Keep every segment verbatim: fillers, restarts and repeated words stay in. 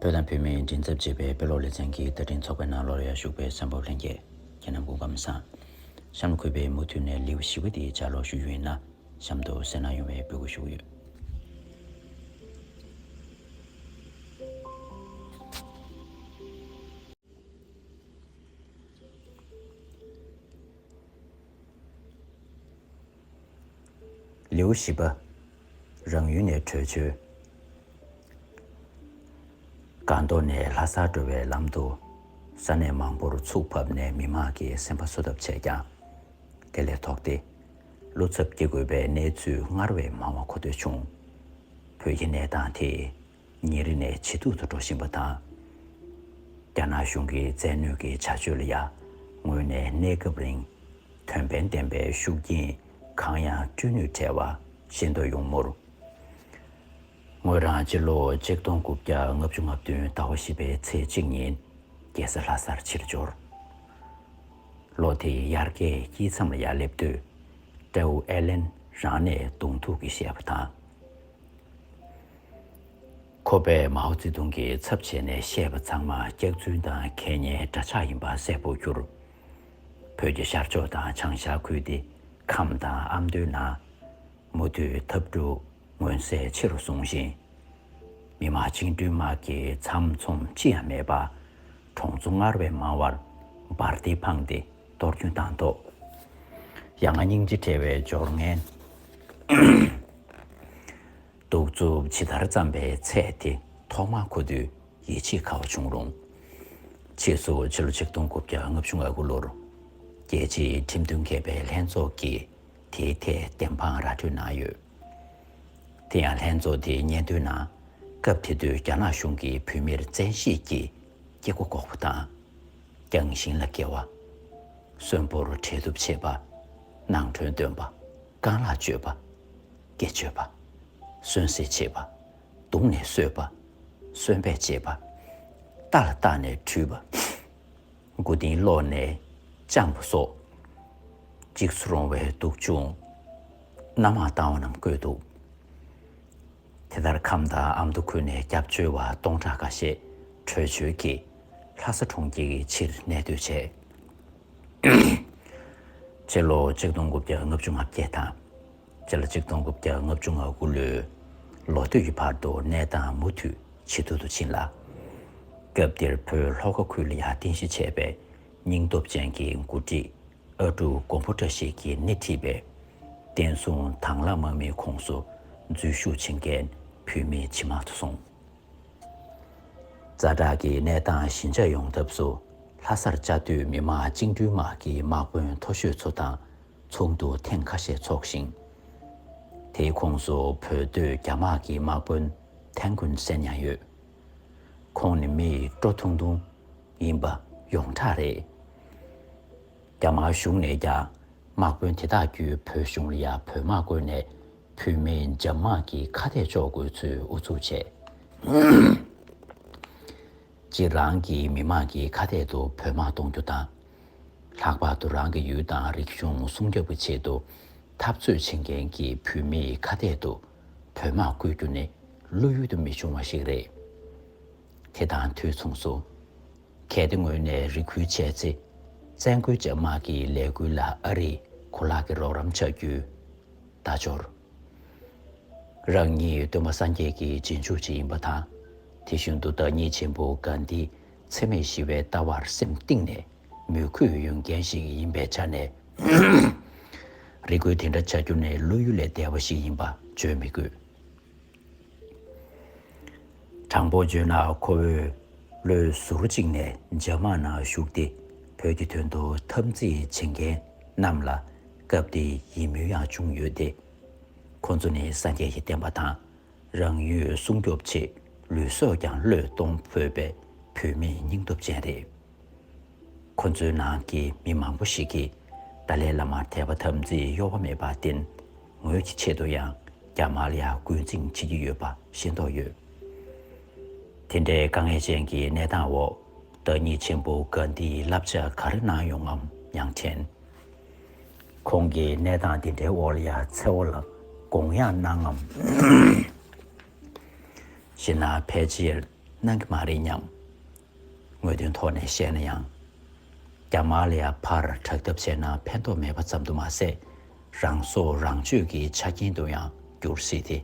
བོད་དང་བོད་མིའི་མགྲིན་ཚབ་ཅེས་པའི་དཔེ་ཀློག་ལེ་ཚན་གྱི་བརྡ་འཕྲིན་ཚོགས་པའི་ནང་ལོགས་ལ་ཡར་ཞུགས་པའི་གསན་པ་ལྷན་རྒྱས། ཁྱེད་རྣམས་སྐུ་ཁམས་བཟང་། གཤམ་ལ་གུས་པས་མུ་མཐུད་ནས་ལེའུ་བཞི་པ་དེའི་ལྗགས་ཀློག་ཞུ་རྒྱུ་ཡིན་ན། གཤམ་དུ་གསན་གནང་ཡོང་བའི་འབོད་སྐུལ་ཞུ་གི་ཡོད། ལེའུ་བཞི་པ། རང་ཡུལ་ནས་བྲོས་བྱོལ། སྒང་ཏོག་ནས་ལྷ་སར་འགྲོ་བའི་ལམ་དུ། ས་གནས་མང་པོར་ཚུགས་ཕབ་ནས་མི་མང་གིས་སེམས་པ་གསོ་ཐབས་བྱས་ཀྱང་། དེ་ལས་ལྡོག་སྟེ། བློ་འཚབ་སྐྱེ་དགོས་པའི་གནས་ཚུལ་སྔར་བས་མང་བ་གོ་ཐོས་བྱུང་། བོད་ཀྱི་གནས་སྟངས་དེ། ཉིན་རེ་ནས་ཇེ་སྡུག་ཏུ་འགྲོ་བཞིན་པ་དང་། རྒྱ་ནག་གཞུང་གི་བཙན་གནོན་གྱི་བྱ་སྤྱོད་ལ་ཡང་ངོས་ནས་གནས་སྐབས་རིང་དོན་ཕན་ལྡན་པའི་ཤུགས་རྐྱེན་གང་ཡང་སྤྲོད་ནུས་བྲལ་བ་ཤེས་རྟོགས་ཡོང་མུར། ངོས་རང་སྤྱི་ལོ་ཆིག་སྟོང་དགུ་བརྒྱ་ལྔ་བཅུ་ང་བདུན་ཟླ་བ་བཞི་པའི་ཚེས་གཅིག་ཉིན་རྒྱལ་ས་ལྷ་སར་ཕྱིར་འབྱོར། ལོ་དེའི་དབྱར་ཁའི་དཀྱིལ་མཚམས་ལ་ཡར་སླེབས་དུས། སྤྲེའུ་ཨེ་ལན་རང་ནས་གདོང་ཐུག་གིས་བཤད་པ་དང་། ཁོ་པས་མའོ་ཙེ་ཏུང་གི་ཚབ་བྱས་ནས་བཤད་པ་ཚང་མ་སྐྱག་རྫུན་དང་ཁེ་ཉེན་འདྲ་ཆགས་ཡིན་པ་གསལ་པོར་གྱུར། བོད་ཀྱི་ཤར་ཕྱོགས་དང་བྱང་ཤར་ཁུལ་དེ་ཁམས་དང་ཨ་མདོའི་ནང་། མུ་མཐུད་འཐབ་འཁྲུག་མངོན་གསལ་ཆེ་རུ་སོང་ཞིང་། མི་དམངས་བཅིངས་འགྲོལ་དམག་གིས་ཚམ་ཚོམ་ཅི་ཡང་མེད་པར། གྲོང་ཚོ་སྔར་བས་མང་བར་འབར་མདེལ་འཕངས་ཏེ་གཏོར་སྐྱོན་བཏང་ཐོག་ཡ་ང་སྙིང་རྗེ་བྲལ་བའི་སྦྱོར་ངན། གདུག་རྩུབ་ཇི་ལྟར་བརྩམས་པའི་ཚད་དེ་ཐོག་མར་གོ་དུས་ཡིད་ཆེས་དཀའ་བ་བྱུང་རུང་། ཕྱིས་སུ་ཕྱི་ལོ་ཆིག་སྟོང་དགུ་བརྒྱ་ལྔ་བཅུ་ང་དགུ་ལོར། རྒྱལ་སྤྱིའི་ཁྲིམས་མཐུན་མཁས་པའི་ལྷན་ཚོགས་ཀྱིས་དེའི་ཐད་བདེན་དཔང་ར་སྤྲོད་གནང་ཡོད། དེ་ཡང་ལྷན་ཚོགས་དེའི་སྙན་ཐོའི་ནང་། སྐབས་དེ་དུས་རྒྱ་ནག་གཞུང་གིས་བོད་མིར་བཙན་ཤེད་ཀྱིས་སྐྱེ་སྒོ་འགོག་པ་དང་། རྒྱང་ཤིང་ལ་འགེལ་བ། གསོན་པོར་བྲལ་གཏུབ་བྱེད་པ། ནང་ཁྲོལ་འདོན་པ། རྐང་ལག་གཅོད་པ། སྐེ་གཅོད་པ། གསོན་བསྲེག་བྱེད་པ། བརྡུངས་ནས་གསོད་པ། གསོན་སྦས་བྱེད་པ། རྟ་ལ་བཏགས་ནས་འཁྲུད་པ། མགོ་རྟིང་སློག་ནས་དཔྱངས་པ་སོགས། འཇིགས་སུ་རུང་བའི་སྡུག་སྦྱོང་སྣ་མང་བཏང་བ་རྣམས་བཀོད་འདུག་དེ་ལྟར་ཁམས་དང་ཨ་མདོ་ཁུལ་ནས་སྐྱབས་བཅོལ་བ་སྟོང་ཕྲག་ཁ་ཤས་བྲོས་བྱོལ་གྱིས་ལྷ་ས་གྲོང་ཁྱེར་གྱི་ཕྱིར་གནས་སྡོད་བྱས། ཕྱི་ལོ་ཆིག་སྟོང་དགུ་བརྒྱ་ལྔ་བཅུ་ང་བརྒྱད་དང་། སྤྱི་ལོ་ཆིག་སྟོང་དགུ་བརྒྱ་ལྔ་བཅུ་ང་དགུ་ལོའི་ལོ་སྟོད་ཀྱི་བར་དུ་གནས་སྟངས་མུ་མཐུད་ཇེ་སྡུག་ཏུ་ཕྱིན་ལ། སྐབས་དེར་བོད་ལྷོ་ཁ་ཁུལ་ལ་ཡང་རྟེན་གཞི་བྱས་པའི་སྙིང་སྟོབས་ཅན་གྱི་འགོ་ཁྲིད་ཨ་ཀྲུག་མགོན་པོ་བཀྲ་ཤིས་ཀྱིས་སྣེ་ཁྲིད་པའི་བསྟན་སྲུང་དྭང་བླངས་དམག་མིའི་ཁོངས་སུ་འཛུལ་ཞུགས་བྱེད་མཁན་བོད་མི་ཇེ་མང་དུ་སོང་། ཛ་དྲག་གི་གནས་སྟངས་ཞི་འཇགས་ཡོང་ཐབས་སུ་ལྷ་སར་བཅའ་སྡོད་མི་དམངས་བཅིངས་འགྲོལ་དམག་གི་དམག་དཔོན་མཐོ་ཤོས་ཚོ་དང་ཚོགས་འདུ་ཐེངས་ཁ་ཤས་འཚོགས་ཤིང་། དེའི་ཁོངས་སུ་བོད་སྡོད་རྒྱ་དམག་གི་དམག་དཔོན་ཐན་ཀུན་སན་ཡང་ཡོད། ཁོང་ནི་མི་སྤྲོ་ཐུང་ཐུང་ཡིན་པ་ཡོངས་གྲགས་རེད། རྒྱ་དམར་གཞུང་ནས་ཀྱང་དམག་དཔོན་དེ་དག་བརྒྱུད་བོད་གཞུང་ལ་ཡང་བོད་དམག་བཀོལ་ནས་བོད་མིའི་འཇབ་དམག་གི་ཁ་གཏད་གཅོག་དགོས་ཚུལ་ཨུ་ཚུགས་བྱས། སྤྱིར་རང་གི་མི་དམངས་ཀྱི་ཁ་གཏད་དུ་བོད་དམག་གཏོང་རྒྱུ་དང་། ལྷག་པར་དུ་རང་གི་ཡུལ་དང་རིག་གཞུང་སྲུང་སྐྱོབ་ཀྱི་ཆེད་དུ་འཐབ་རྩོད་བྱེད་མཁན་གྱི་བོད་མིའི་ཁ་གཏད་དུ་བོད་དམག་བཀོལ་རྒྱུ་ནི་བློ་ཡུལ་དུ་མི་ཤོང་བ་ཞིག་རེད། དེ་དང་དུས་མཚུངས་སུ། གལ་ཏེ་ངོས་ནས་རེ་སྐུལ་བྱས་ཚེ། བཙན་རྒོལ་འཇབ་དམག་གི་ལས་འགུལ་ལ་ཨ་རིས་གོ་ལག་གི་རོགས་རམ་བྱ་རྒྱུའི་བརྡ་འབྱོར། རང་ཉིད་སྟོན་པ་སངས་རྒྱས་ཀྱི་རྗེས་འཇུག་ཅིག་ཡིན་པ་དང་། དེ་བཞིན་དུ་བདག་ཉིད་ཆེན་པོ་གྷན་དྷིའི་འཚེ་མེད་ཞི་བའི་ལྟ་བར་སེམས་གཏིང་ནས་མོས་གུས་ཡོད་མཁན་ཞིག་ཡིན་པའི་ཆ་ནས། རེ་སྐུལ་དེ་འདྲ་བྱ་རྒྱུ་ནི་བློ་ཡུལ་ལས་འདས་པ་ཞིག་ཡིན་པ་བརྗོད་མི་དགོས། དྲང་པོ་བརྗོད་ན་ཁོ་བོས་ལོ་ཟུར་གཅིག་ནས་འཇབ་དམག་ནང་ཞུགས་ཏེ་བོད་ཀྱི་དོན་དུ་འཐབ་འཛིང་བྱེད་མཁན་རྣམས་ལ་སྐབས་དེའི་ཡིད་སྨོན་ཡང་བྱུང་ཡོད་དེ། ཁོ་ཚོ་ནི་སངས་རྒྱས་ཀྱི་བསྟན་པ་དང་རང་ཡུལ་སྲུང་སྐྱོབ་ཆེད་ལུས་སྲོག་ཀྱང་བློས་གཏོང་ཕོད་པའི་བོད་མིའི་སྙིང་སྟོབས་ཅན་རེད། ཁོ་ཚོའི་ནང་གི་མི་མང་པོ་ཞིག་གིས་ཏཱ་ལའི་བླ་མར་དད་པ་དམ་ཚིག་གཡོ་བ་མེད་པར་བསྟེན། ངོས་ཀྱི་ཆེད་དུ་ཡང་རྒྱ་དམར་ལ་ཡང་རྒོལ་འཛིང་བྱེད་ཀྱི་ཡོད་པ་ཤེས་རྟོགས་ཡོད། དེ་འདྲའི་དཀའ་ངལ་ཅན་གྱི་གནས་སྟངས་འོག་བདག་ཉིད་ཆེན་པོ་གྷན་དྷིས་བསླབ་བྱ་ག་རེ་གནང་ཡོང་ངམ་ཡང་དྲན། ཁོང་གིས་གནས་སྟངས་འདི་འདྲའི་འོག་ལ་ཡང་ཚེ་བོ་ལ་དགོངས་ཡངས་གནང་ངམ། ཞེ་ན་ཕལ་ཆེར་ གནང་གི་མ་རེད་སྙམ། དངོས་དོན་ཐོག་ནས་བཤད་ན་ཡང་། རྒྱ་དམར་ལ་ཡ་ཕར་དྲག་འཐབ་བྱས་ན་ཕན་ཐོགས་མེད་པ་ཙམ་དུ་མ་ཟད། རང་སྲོག་རང་གཅོད་ཀྱི་ཆ་རྐྱེན་དུ་ཡང་འགྱུར་སྲིད་དེ།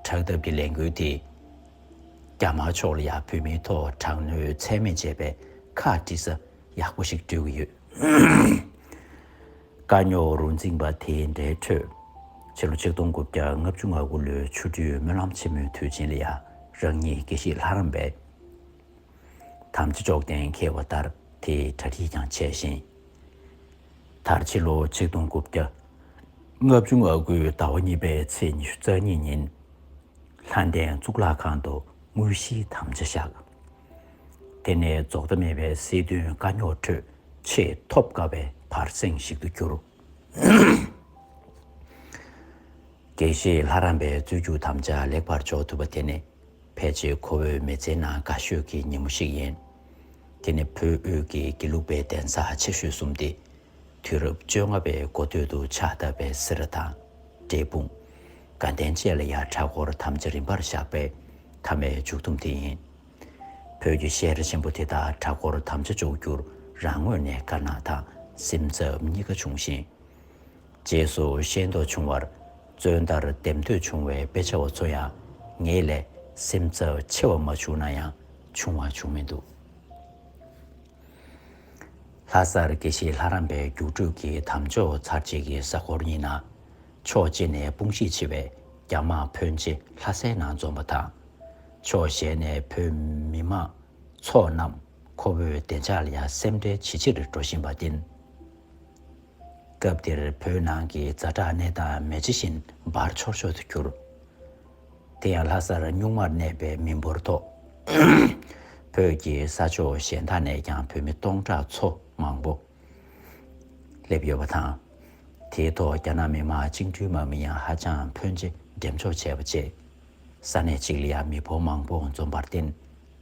དྲག་འཐབ་ཀྱི་ལས་འགུལ་དེ། རྒྱ་དམར་ཕྱོགས་ལ་ཡ་བོད་མིའི་ཐོག་དྲག་གནོན་ཚད་མེད་བྱས་པའི་ཁག་དཀྲི་ས་ཡག་པོ་ཞིག་སྤྲོད་ཀྱི་ཡོད། དཀའ་རྙོག་རུ་འཛིངས་པ་དེ་འདྲའི་ཁྲོད། ཕྱི་ལོ་ཆིག་སྟོང་དགུ་བརྒྱ་ལྔ་བཅུ་ང་དགུ་ལོའི་ཆུ་སྦྲུལ་སྨོན་ལམ་ཆེན་མོའི་དུས་ཆེན་ལ་ཡ་རང་ཉིད་དགེ་བཤེས་ལྷ་རམས་པའི་དམ་བཅའ་འཇོག་གཏན་འཁེལ་བ་ལྟར་དེའི་གྲ་སྒྲིག་ཀྱང་བྱས་ཤིང་། མཐར་ཕྱི་ལོ་ཆིག་སྟོང་དགུ་བརྒྱ་ལྔ་བཅུ་ང་དགུའི་ཟླ་བ་གཉིས་པའི་ཚེས་ཉི་ཤུ་རྩ་གཉིས་ཉིན། ལྷ་ལྡན་གཙུག་ལག་ཁང་དུ་དངོས་གཞིའི་དམ་བཅའ་བཞག་དེ་ནས་རྫོགས་མཐའ་མེད་པའི་སྲིད་དོན་དཀའ་རྙོག་ཁྲོད་ཆེས་ཐོབ་དཀའ་བའི་བར་གསེང་ཞིག་ཏུ་གྱུར། དགེ་བཤེས་ལྷ་རམས་པའི་རྩོད་རྒྱུགས་དམ་བཅའ་ལེགས་པར་འཇོག་ཐུབ་པ་དེ་ནི་ཕལ་ཆེར་ཁོ་བོའི་མི་ཚེའི་ནང་དགའ་ཤོས་ཀྱི་ཉིན་མོ་ཞིག་ཡིན། དེ་ནི་བོད་དབུས་ཀྱི་དགེ་ལུགས་པའི་གདན་ས་ཆེ་ཤོས་གསུམ་སྟེ། དུས་རབས་བཅོ་ལྔ་པའི་འགོ་སྟོད་དུ་ཕྱག་བཏབ་པའི་སེ་ར་དང་། འབྲས་སྤུངས། དགའ་ལྡན་བཅས་ལ་ཡང་གྲྭ་སྐོར་དམ་བཅའ་རིམ་པར་བཞག་པའི་མཐའ་མའི་མཇུག་སྡོམ་དེ་ཡིན། བོད་ཀྱི་བཤད་གྲྭ་ཆེན་པོ་དེ་དག་གྲྭ་སྐོར་དམ་བཅའ་འཇོག་རྒྱུར་རང་ངོས་ནས་དགའ་སྣང་དང་སེམས་འཚབ་གཉིས་ཀ་བྱུང་ཞིང་། རྗེས་སུ་ཤེས་རྟོགས་བྱུང་བར། རྩོད་ཟླར་འདེམས་ཐོན་བྱུང་བའི་དཔེ་ཆ་བ་ཚོ་ཡང་ངེད་ལས་སེམས་འཚབ་ཆེ་བ་མ་བྱུང་ན་ཡང་ཆུང་བ་བྱུང་མི་འདུག་ལྷ་སར་དགེ་བཤེས་ལྷ་རམས་པའི་རྒྱུགས་སྤྲོད་ཀྱི་དམ་འཇོག་ཚར་རྗེས་ཀྱི་གཟའ་འཁོར་གཉིས་ན། ཕྱོགས་གཅིག་ནས་དཔུང་ཤེད་ཆེ་བའི་རྒྱ་དམག་ཕོན་ཆེ་ལྷ་སའི་ནང་འཛོམས་པ་དང་། ཕྱོགས་གཞན་ནས་བོད་མི་མང་ཚོགས་རྣམས་ཁོ་བོའི་བདེ་འཇགས་ལ་ཡང་སེམས་ཁྲལ་ཇེ་ཆེར་འགྲོ་བཞིན་པར་བརྟེན། སྐབས་དེར་བོད་ནང་གི་ཛ་དྲག་གནས་སྟངས་མེ་ལྕེ་བཞིན་འབར་འཕྱོར་འཕྱོར་དུ་གྱུར། དེ་ཡང་ལྷ་སར་གཉུག་མར་གནས་པའི་མི་འབོར་ཐོག་བོད་ཀྱི་ས་ཕྱོགས་གཞན་དག་ནས་ཀྱང་བོད་མི་སྟོང་ཕྲག་ཚོ་མང་པོ་སླེབས་ཡོད་པ་དང་། དེའི་ཐོག་རྒྱ་ནག་མི་དམངས་བཅིངས་འགྲོལ་དམག་མི་ཡང་ཧ་ཅང་ཕོན་ཆེ་འགྲེམས་འཇོག་བྱས་པ་བཅས། ས་གནས་གཅིག་ལ་ཡང་མི་འབོར་མང་པོ་འཛོམས་པར་བརྟེན།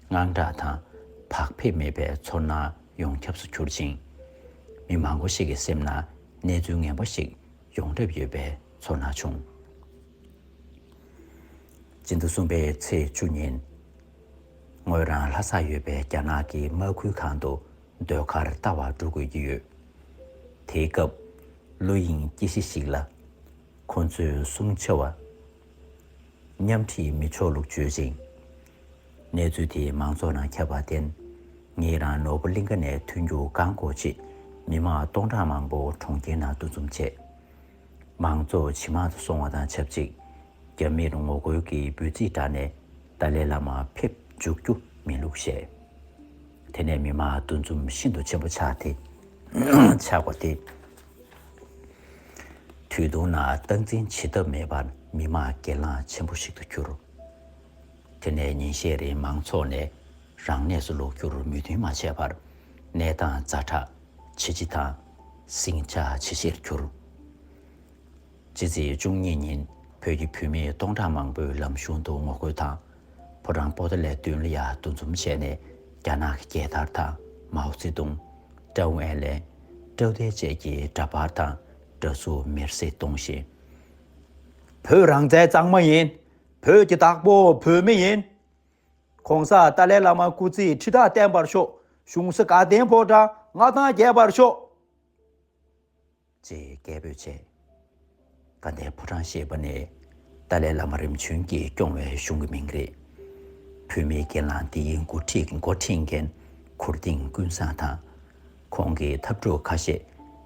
དངངས་སྐྲག་དང་བག་ཕེབས་མེད་པའི་ཚོར་སྣང་ཡོངས་ཁྱབ་སུ་གྱུར་ཅིང་། མི་མང་པོ་ཞིག་གི་སེམས་ནང་གནས་ཚུལ་ངན་པ་ཞིག་ཡོང་གྲབས་ཡོད་པའི་ཚོར་སྣང་བྱུང་། སྤྱི་ཟླ་གསུམ་པའི་ཚེས་བཅུ་ཉིན། ངོས་རང་ལྷ་སར་ཡོད་པའི་རྒྱ་ནག་གི་དམག་ཁུལ་ཁང་དུ་ཟློས་གར་ལྟ་བར་འགྲོ་དགོས་ཀྱི་ཡོད། དེའི་སྐབས། བློ་གཡེང་སྐྱེ་གཞི་ཞིག་ལ། ཁོ་ཚོས་གསུང་ཆེ་བ། མཉམ་ཁྲིད་མི་ཆོག་ལུགས་བརྗོད་ཅིང་། གནས་ཚུལ་དེ་མང་ཚོགས་ནང་ཁྱབ་པར་བརྟེན། ངེད་རང་ནོར་བུ་གླིང་ཁ་ནས་ཐོན་རྒྱུ་བཀག་འགོག་ཆེད། མི་མང་སྟོང་ཕྲག་མང་པོ་གྲོང་ཁྱེར་ནང་འདུ་འཛོམས་བྱས། མང་ཚོགས་ཇེ་མང་དུ་སོང་བ་དང་ཆབས་ཅིག་རྒྱ་མིར་ངོ་རྒོལ་གྱི་འབོད་ཚིག་བསྒྲགས་ནས་ཏཱ་ལའི་བླ་མ་ཕེབས་འཇུག་རྒྱུ་མིན་ལུགས་བཤད། དེ་ནས་མི་མང་འདུ་འཛོམས་ཤིན་ཏུ་ཆེན་པོ་ཆགས་ཏེ། ཆགས་པ་དེ། དུས་ཐུང་ནང་སྟངས་འཛིན་བྱེད་ཐབས་མེད་པར་མི་མང་སྒེར་ལངས་ཆེན་པོ་ཞིག་ཏུ་གྱུར། དེ་ནས་ཉིན་ཤས་རིང་མང་ཚོགས་ནས་རང་གནས་སུ་ལོག་རྒྱུར་མོས་མཐུན་མ་བྱས་པར་གནས་སྟངས་ཛ་དྲག་ཇེ་ཆེ་དང་ཟིང་ཆ་ཇེ་ཆེར་གྱུར། ཕྱི་ཚེས་བཅུ་གཉིས་ཉིན་བོད་ཀྱི་བུད་མེད་སྟོང་ཕྲག་མང་པོས་ལམ་གཞུང་དུ་ངོ་རྒོལ་དང་། ཕོ་བྲང་པོ་ཏཱ་ལའི་མདུན་ལ་ཡང་འདུ་འཛོམས་བྱས་ནས་རྒྱ་ནག་གི་རྒྱལ་དར་དང་མའོ་ཙེ་ཏུང་། ཀྲའུ་ཨེན་ལེ། ཀྲའུ་ཏེ་བཅས་ཀྱི་འདྲ་པར་དང་འདྲ་གཟུགས་མེར་སྲེག་གཏོང་བཞིན། བོད་རང་བཙན་གཙང་མ་ཡིན། བོད་ཀྱི་བདག་པོ་བོད་མི་ཡིན། ༸གོང་ས་ཏཱ་ལའི་བླ་མ་སྐུ་ཚེ་ཁྲི་ཕྲག་བརྟན་པར་ཤོག ༸གཞུང་ས་དགའ་ལྡན་ཕོ་བྲང་མངའ་ཐང་རྒྱས་པར་ཤོག་ཅེས་སྐད་འབོད་བྱས། དགའ་ལྡན་ཕོ་བྲང་ཞེས་པ་ནི་ཏཱ་ལའི་བླ་མ་རིམ་བྱོན་གྱིས་སྐྱོང་བའི་གཞུང་གི་མིང་རེད། བོད་མིའི་སྒེར་ལངས་འདིའི་འགོ་ཁྲིད་འགོ་ཁྲིད་མཁན་གུར་སྟེང་ཀུན་བཟང་དང་། ཁོང་གི་འཐབ་གྲོགས་ཁ་ཤས་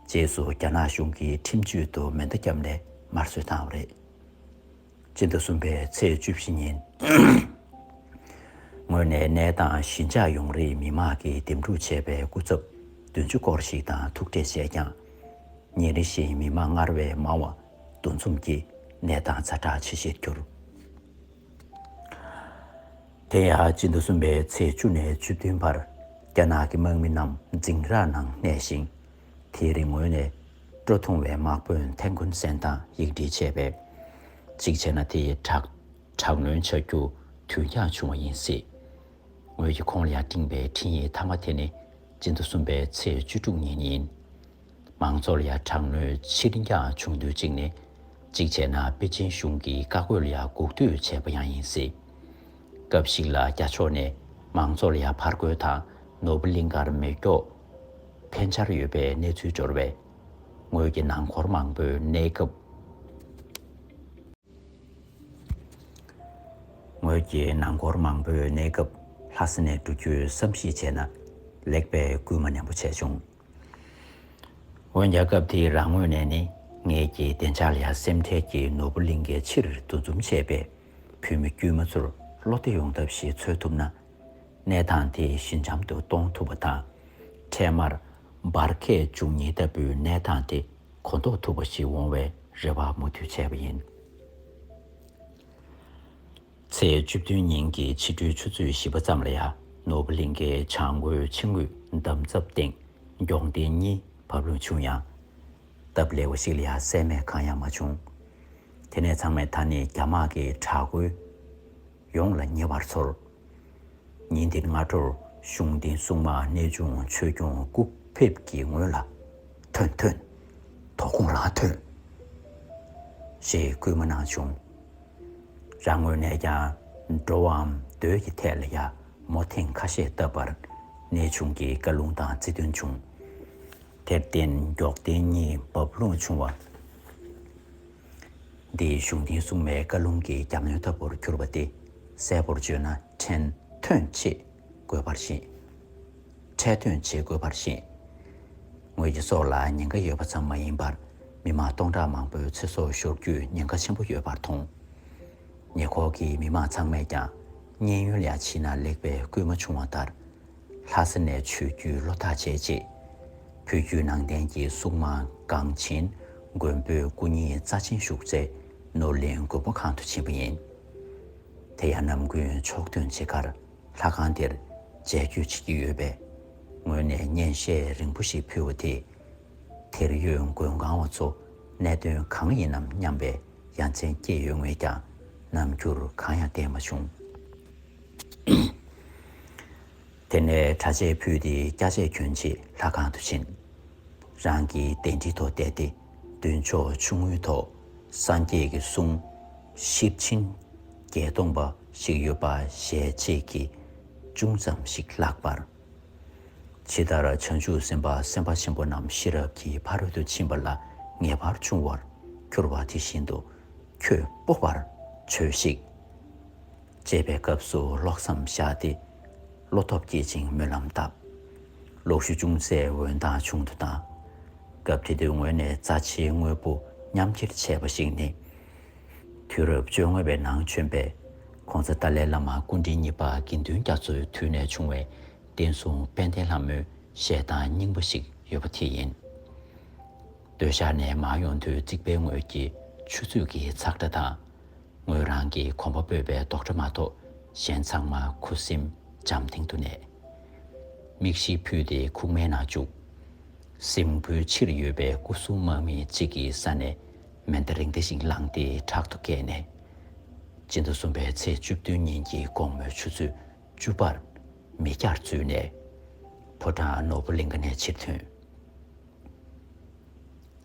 རྗེས་སུ་རྒྱ་ནག་གཞུང་གིས་ཁྲིམས་གཅོད་དུ་མེ་མདའ་བརྒྱབ་ནས་དམར་གསོད་བཏང་བ་རེད། སྤྱི་ཟླ་གསུམ་པའི་ཚེས་བཅུ་བཞི་ཉིན། ངོས་ནས་གནས་སྟངས་ཞི་འཇགས་ཡོང་རེའི་མི་མང་གིས་འདེམས་སྒྲུག་བྱས་པའི་སྐུ་ཚབ་བདུན་ཅུ་སྐོར་ཞིག་དང་ཐུག་འཕྲད་བྱས་ཀྱང་། ཉིན་རེ་བཞིན་མི་མང་སྔར་བས་མང་བ་འདུ་འཛོམས་ཀྱིས་གནས་སྟངས་ཛ་དྲག་ཇེ་ཆེར་གྱུར། དེ་ཡང་སྤྱི་ཟླ་གསུམ་པའི་ཚེས་བཅུ་ནས་བཅུ་བདུན་བར་རྒྱ་ནག་གི་དམག་མི་རྣམས་འཛིང་རགས་ནང་གནས་ཤིང་། དེའི་རིང་ངོས་ནས་སྤྲོ་ཐུང་བའི་དམག་དཔོན་ཐན་ཀུན་སན་དང་ཡིག་འབྲེལ་བྱས་པས། གཅིག་བྱས་ན་དེ་དྲག་དྲག་གནོན་བྱ་རྒྱུ་དུས་འགྱངས་བྱུང་བ་ཡིན་སྲིད། ངོས་ཀྱིས་ཁོང་ལ་ཡང་སྤྲིངས་པའི་འཕྲིན་ཡིག་མཐའ་མ་དེ་ནི་སྤྱི་ཟླ་གསུམ་པའི་ཚེས་བཅུ་དྲུག་ཉིན་ཡིན། མང་ཚོགས་ལ་ཡང་དྲག་གནོན་ཕྱིར་འགྱངས་བྱུང་དུས་གཅིག་ནི། གཅིག་བྱས་ན་པེ་ཅིན་གཞུང་གིས་བཀའ་བཀོད་ལ་ཡང་སྒུག་སྡོད་བྱས་པ་ཡང་ཡིན་སྲིད། སྐབས་ཤིག་ལ་རྒྱ་ཕྱོགས་ནས་མང་ཚོགས་ལ་ཡ་ཕར་རྒོལ་དང་ནོར་བུ་གླིང་ཁར་མེ་སྒྱོགས་འཕེན་འཆར་ཡོད་པའི་གནས་ཚུལ་འབྱོར་བས། ངོས་ཀྱི་ནང་འཁོར་མང་པོའི་གནས་སྐབས། ངོས་ཀྱི་ནང་འཁོར་མང་པོའི་གནས་སྐབས་ལྷ་ས་ནས་འགྲོ་རྒྱུའི་བསམ་གཞིག་བྱས་ན་ལེགས་པའི་སྐུལ་མ་ནན་པོ་བྱས་བྱུང་། འོན་ཀྱང་སྐབས་དེའི་རང་ངོས་ནས་ནི་ངེད་ཀྱི་བདེ་འཇགས་ལ་ཡ་སེམས་ཁྲལ་གྱིས་ནོར་བུ་གླིང་ཁའི་ཕྱིར་འདུ་འཛོམས་བྱས་པའི་བོད་མི་དཀྱུས་མ་ཚོར་བློ་བདེ་ཡོང་ཐབས་ཤིག་འཚོལ་ཐུབ་ན། གནས་སྟངས་དེ་ཞི་འཇམ་དུ་གཏོང་ཐུབ་པ་དང་། འཕྲལ་མར་འབར་གས་འབྱུང་ཉེན་ལྟ་བུའི་གནས་སྟངས་དེ་གོ་ལྡོག་ཐུབ་པ་ཞིག་འོང་བའི་རེ་བ་མུ་མཐུད་བྱས་པ་ཡིན། ཚེས་བཅུ་བདུན་ཉིན་གྱི་ཕྱི་དྲོའི་ཆུ་ཚོད་བཞི་པ་ཙམ་ལ་ཡ་ནོར་བུ་གླིང་ཁའི་བྱང་སྒོའི་ཕྱི་ངོས་འདམ་རྫབ་སྟེང་སྒྱོགས་མདེལ་གཉིས་བབས་ལྷུང་བྱུང་ཡང་། སྟབས་ལེགས་པ་ཞིག་ལ་ཡ་བསད་རྨས་གང་ཡང་མ་བྱུང་། དེ་ནས་ཚང་མས་ད་ནི་རྒྱ་དམག་གི་དྲག་རྒོལ་ཡོངས་ལ་ཉེ་བར་ཚོར། ཉིན་དེའི་སྔ་དྲོར་གཞུང་འདིའི་སྲུང་དམག་གནས་ཆུང་ཆོས་སྐྱོང་སྐུ་ཕེབས་ཀྱི་ངོས་ལ་ཐོན་ཐོན། དོ་དགོང་རང་ཐོན། ཞེས་སྐུལ་མ་གནང་བྱུང་། རང་ངོས་ནས་ཀྱང་འགྲོ་བའམ་སྡོད་ཀྱི་ཐད་ལ་ཡ་མོ་ཐེངས་ཁ་ཤས་བཏབ་པར་གནས་ཆུང་གིས་བཀའ་ལུང་དང་རྩིས་མཐུན་བྱུང་། དེར་བརྟེན་སྒྱོགས་མདེལ་གཉིས་བབས་ལྷུང་བྱུང་བ། འདིས་གཞུང་འདིའི་སྲུང་མའི་བཀའ་ལུང་གི་རྒྱབ་སྣོན་ལྟ་བུར་གྱུར་པ་སྟེ། གསལ་པོར་བརྗོད་ན་ཕྲན་ཐོན་ཆེད་དགོས་པར་ཤེས། འཕྲལ་ཐོན་བྱེད་དགོས་པར་ཤེས། ངོས་ཀྱི་སྲོག་ལ་ཉེན་ཁ་ཡོད་པ་ཙམ་མ་ཡིན་པར་མི་མང་སྟོང་ཕྲག་མང་པོའི་ཚེ་སྲོག་ཤོར་རྒྱུའི་ཉེན་ཁ་ཆེན་པོ་ཡོད་པར་མཐོང་། ཉེ་འཁོར་གྱི་མི་མང་ཚང་མས་ཀྱང་མཉན་ཡོད་ལ་ཡ་ཕྱིན་ན་ལེགས་པའི་སྐུལ་མ་བྱུང་བ་ལྟར། ལྷ་ས་ནས་ཆོས་བརྒྱུད་བློ་ཐག་བཅད་རྗེས། བོད་བརྒྱུད་ནང་བསྟན་གྱི་སྲུང་དམག་འགངས་ཆེན་མགོན་པོའི་སྐུ་བརྙན་རྩ་ཆེན་བཞུགས་སའི་ནོར་གླིང་མགོན་པོ་ཁང་དུ་ཕྱིན་པ་ཡིན། དེ་ཡང་ནམ་རྒྱུན་ཕྱོགས་ཐོན་བྱེད་ཁར་ལྷ་ཁང་དེར་མཇལ་བསྐྱོད་བྱེད་ཀྱི་ཡོད་པས། ངོས་ནས་སྙན་ཤལ་རིང་པོ་ཞིག་ཕུལ་བ་དེས། དེར་ཡོད་མགོན་ཁང་བ་ཚོ་གནད་དོན་གང་ཡིན་ནམ་སྙམ་པའི་ཡ་མཚན་སྐྱེས་ཡོད་ངེས་ཀྱང་རྣམ་འགྱུར་གང་ཡང་བསྟན་མ་བྱུང་། དེ་ནས་གྲྭ་ཆས་ཕུད་དེ་སྐྱ་ཆས་གྱོན་ཆེད་ལྷ་ཁང་དུ་ཕྱིན། རང་གི་གདན་ཁྲི་ཐོག་བསྡད་དེ་མདུན་ཕྱོགས་ཆུང་ངུའི་ཐོག་སངས་རྒྱས་ཀྱི་གསུང་ཤེར་ཕྱིན་བརྒྱད་སྟོང་པ་ཞིག་ཡོད་པ་ཞལ་ཕྱེས་ཀྱིས་ཅུང་ཙམ་ཞིག་བཀླགས་པར། ཇི་ལྟར་བྱང་ཆུབ་སེམས་དཔའ་སེམས་དཔའ་ཆེན་པོ་རྣམས་ཤེས་རབ་ཀྱི་ཕ་རོལ་ཏུ་ཕྱིན་པ་ལ་ངེས་པར་འབྱུང་བར་འགྱུར་བ་དེ་བཞིན་དུ་ཁྱོད་སྤོབས་པར་བྱོས་ཤིག་ཅེས་པའི་སྐབས་སུ་ཀློག་མཚམས་བཞག་སྟེ། བློ་སྟོབས་བསྐྱེད་ཅིང་སྨོན་ལམ་བཏབ། གློག་ཞུ་ཅུང་ཟད་འོད་མདངས་ཆུང་དུ་བཏང་། སྐབས་དེ་དུས་ངོས་ནས་རྩ་ཆེའི་དངོས་པོ་མཉམ་འཁྱེར་བྱས་པ་ཞིག་ནི། དུས་རབས་བཅོ་ལྔ་པའི་ནང་བྱོན་པའི་༸གོང་ས་ཏཱ་ལའི་བླ་མ་སྐུ་ཕྲེང་གཉིས་པ་དགེ་འདུན་རྒྱ་མཚོའི་དུས་ནས་བྱུང་བའི་བསྟན་སྲུང་དཔལ་ལྡན་ལྷ་མོའི་ཞལ་ཐང་རྙིང་པ་ཞིག་ཡོད་པ་དེ་ཡིན། སྟོད་ཤར་ནས་མར་ཡོང་དུས་རྩིག་པའི་ངོས་ཀྱི་ཆུ་ཚོད་ཀྱི་ཚག་སྒྲ་དང་། ངོས་རང་གི་གོམ་པ་སྤོས་པའི་རྡོག་སྒྲ་མ་གཏོགས་གཞན་ཚང་མ་ཁུ་སིམ་འཇམ་ཐིང་དུ་གནས། མིག་ཤེལ་ཕུད་དེ་ཁུག་མའི་ནང་བཅུག་གཟིམ་སྒོའི་ཕྱིར་ཡོད་པའི་སྐུ་སྲུང་དམག་མི་གཅིག་གི་ས་ནས་མེ་མདའ་རིང་མདའ་ཞིག་བླངས་ཏེ་ཕྲག་ཏུ་བཀལ་ནས། སྤྱི་ཟླ་གསུམ་པའི་ཚེས་བཅུ་བདུན་ཉིན་གྱི་དགོང་མོའི་ཆུ་ཚོད་བཅུ་པར་མི་བསྐྱར་འཛུལ་ནས་ཕོ་བྲང་ནོར་བུ་གླིང་ཁ་ནས་ཕྱིར་ཐོན།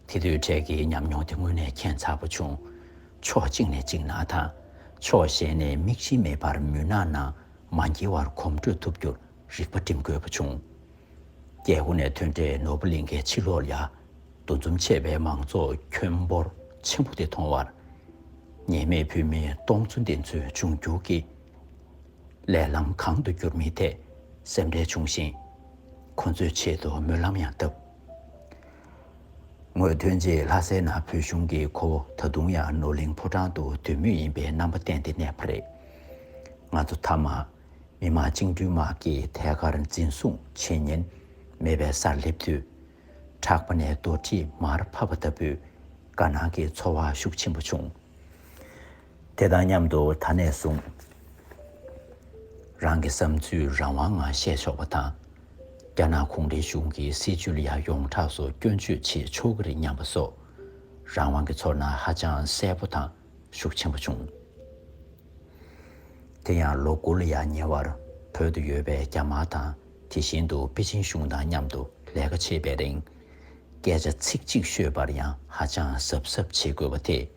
དེ་དུས་འཕྲལ་གྱི་ཉམས་མྱོང་དེ་དངོས་གནས་ཁྱད་མཚར་པོ་བྱུང་། ཕྱོགས་གཅིག་ནས་གཅིག་ན་དང་། ཕྱོགས་གཞན་ནས་མིག་ཤེལ་མེད་པར་མུན་ནག་ནང་མ་འགྱེལ་བར་གོམ་བགྲོད་ཐུབ་རྒྱུར་རིག་པ་སྒྲིམ་དགོས་པ་བྱུང་། རྒྱལ་སྒོ་ནས་ཐོན་འཕྲལ་ནོར་བུ་གླིང་ཁའི་ཕྱི་ལོགས་ལ་འདུ་འཛོམས་བྱས་པའི་མང་ཚོགས་ཁྱོན་འབོར་ཆེན་པོ་དེ་མཐོང་བར། ཉེས་མེད་བོད་མི་སྟོང་ཚོ་འདི་ཚོའི་འབྱུང་འགྱུར་གྱི་ལས་ལམ་གང་དུ་བསྒྱུར་མིན་ཐད་སེམས་ཁྲལ་བྱུང་ཞིང་། ཁོ་ཚོའི་ཆེད་དུ་སྨོན་ལམ་ཡང་བཏབ། ངོས་ཐོན་རྗེས་ལྷ་སའི་ནང་བོད་གཞུང་གི་ཁོ་བོ་ད་དུང་ཡང་ནོར་གླིང་ཕོ་བྲང་དུ་སྡོད་མུས་ཡིན་པའི་རྣམ་པ་བསྟན་ཏེ་གནས་པ་རེད། ང་ཚོ་མཐའ་མ་མི་དམངས་བཅིངས་འགྲོལ་དམག་གིས་ཐད་ཀར་འཛིན་བཟུང་བྱེད་ཉེན་མེད་པའི་སར་སླེབས་དུས། ཕྲག་པ་ནས་རྡོག་ཁྲེས་མར་ཕབ་པ་ལྟ་བུའི་དགའ་སྣང་གི་ཚོར་བ་ཤུགས་ཆེན་པོ་བྱུང་། དེ་དང་མཉམ་དུ་ད་ནས་བཟུང་རང་གི་བསམ་ཚུལ་རང་དབང་ངང་བཤད་ཆོག་པ་དང་། རྒྱ་ནག་གུང་ཁྲན་གཞུང་གི་སྲིད་བྱུས་ལ་ཡང་ཡོངས་གྲགས་སུ་སྐྱོན་བརྗོད་བྱེད་ཆོག་གི་རེད་སྙམ་པ་སོགས་རང་དབང་གི་ཚོར་སྣང་ཧ་ཅང་གསལ་པོ་དང་ཤུགས་ཆེན་པོ་བྱུང་། དེ་ཡང་ལོ་དགུ་ལ་ཡང་ཉེ་བར་བོད་དུ་ཡོད་པའི་རྒྱ་དམར་དང་དེ་བཞིན་དུ་པེ་ཅིན་གཞུང་དང་མཉམ་དུ་ལས་ཀ་བྱེད་པའི་རིང་། སྐད་ཆ་ཚིག་གཅིག་ཤོད་པར་ཡང་ཧ་ཅང་གཟབ་གཟབ་བྱེད་དགོས་པ་དེས་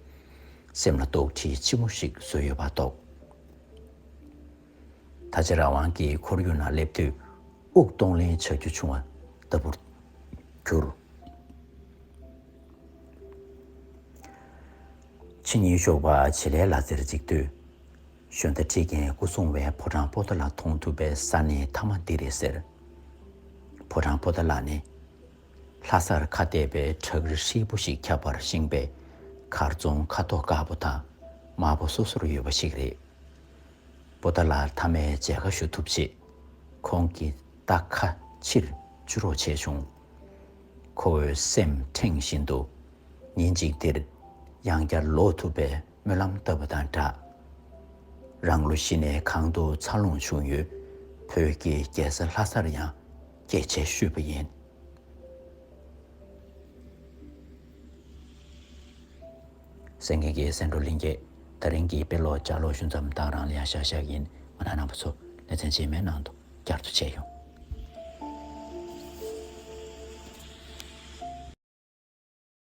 སེམས་ལ་རྡོག་ཁྲེས་ལྕི་མོ་ཞིག་བཟོས་ཡོད་པ་རྟོགས། ད་ཆ་རང་དབང་གི་ཁོར་ཡུག་ནང་སླེབས་དུས་དབུགས་གཏོང་ལེན་བྱ་རྒྱུ་བྱུང་བ་ལྟ་བུར་གྱུར། ཕྱི་ཉིན་ཞོགས་པ་བྱེད་ལས་ལ་རྩེར་འཇིགས་དུས། ཞོན་རྟ་ཁྲིད་མཁན་སྐུ་སྲུང་བས་ཕོ་བྲང་པོ་ཏཱ་ལ་མཐོང་ཐུབ་པའི་ས་གནས་མཐའ་མ་འདི་རེད་ཟེར། ཕོ་བྲང་པོ་ཏཱ་ལ་ནི། ལྷ་སར་ཁ་གཏད་པའི་བྲག་རི་ཧྲིལ་པོ་ཞིག་ཁྱབ་པར་བཞེངས་པའི་མཁར་རྫོང་ཁ་དོག་དཀར་པོ་དང་དམར་པོ་སོ་སོར་ཡོད་པ་ཞིག་རེད། པོ་ཏཱ་ལར་མཐའ་མའི་མཇལ་ཁ་ཞུ་ཐུབ་ཆེད། ཁོང་གིས་རྟ་ཁ་ཕྱིར་བཅུག་རོགས་བྱས་བྱུང་། ཁོ་བོའི་སེམས་ཁྲེང་བཞིན་དུ། ཉིན་གཅིག་འདིར་ཡང་བསྐྱར་ལོག་ཐུབ་པའི་སྨོན་ལམ་བཏབ་པ་དང་སྦྲགས། རང་ལོ་བཞི་ནས་གང་དུ་འཚར་ལོངས་བྱུང་ཡོད་བོད་ཀྱི་རྒྱལ་ས་ལྷ་སར་ཡང་གྱེས་ཆེ་ཞུས་པ་ཡིན། གསན་མཁན་གྱི་གསན་གྲོགས་ལྷན་རྒྱས། ད་རིང་གི་དཔེ་ཀློག་ལྗགས་ཀློག་ཞུ་མཚམས་དང་རང་ལ་ཡང་བཞག་བཞག་ཡིན། ང་རང་རྣམ་པ་ཚོ་ལེ་ཚན་རྗེས་མའི་ནང་དུ་བསྐྱར་དུ་མཇལ་ཡོང་།